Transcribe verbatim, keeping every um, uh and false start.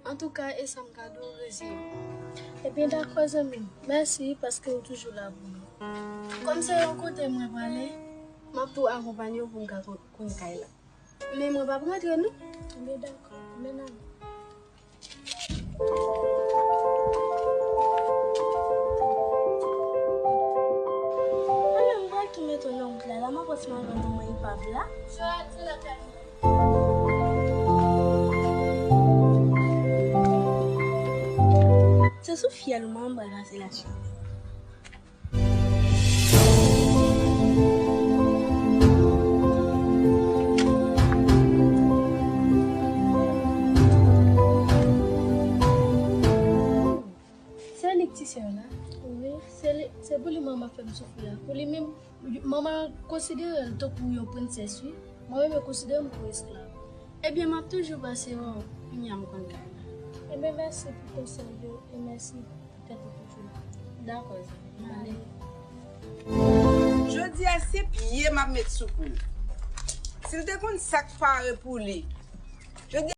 Antouka, e sa m ka di w, reziye w. Ebyen, dakò, zanmi m. Mèsi paske w toujou la pou mwen. Kòm se yon kote mwen prale, m ap tou akonpanye w pou m ka kon-, konn kay la. Men mwen p ap rantre, non. Ebyen, dakò. Men n ale. Mwen menm, m pral tou mete w nan wout la, la m ap wè si m al jwenn manman Ipab la. Joël, se lakay mwen. Se sou fyèl ou mwen m pral pase la cheri. Se li k ti sè w la? Wi, se li, se pou li manman fè m soufri a. Pou li menm, manman konsidere l tankou yon prensès, wi. Mwen menm, yo konsidere m kou esklav. Ebyen, m ap toujou panse wè w, kounye a m konn kay la. Ebyen, mèsi pou konsèy yo, e mèsi pou tèt ou toujou la. Dakò, zanmi. M ale. Jodi a, se pye m ap met sou kou l. Si l te konn sa k pare pou li. Jodi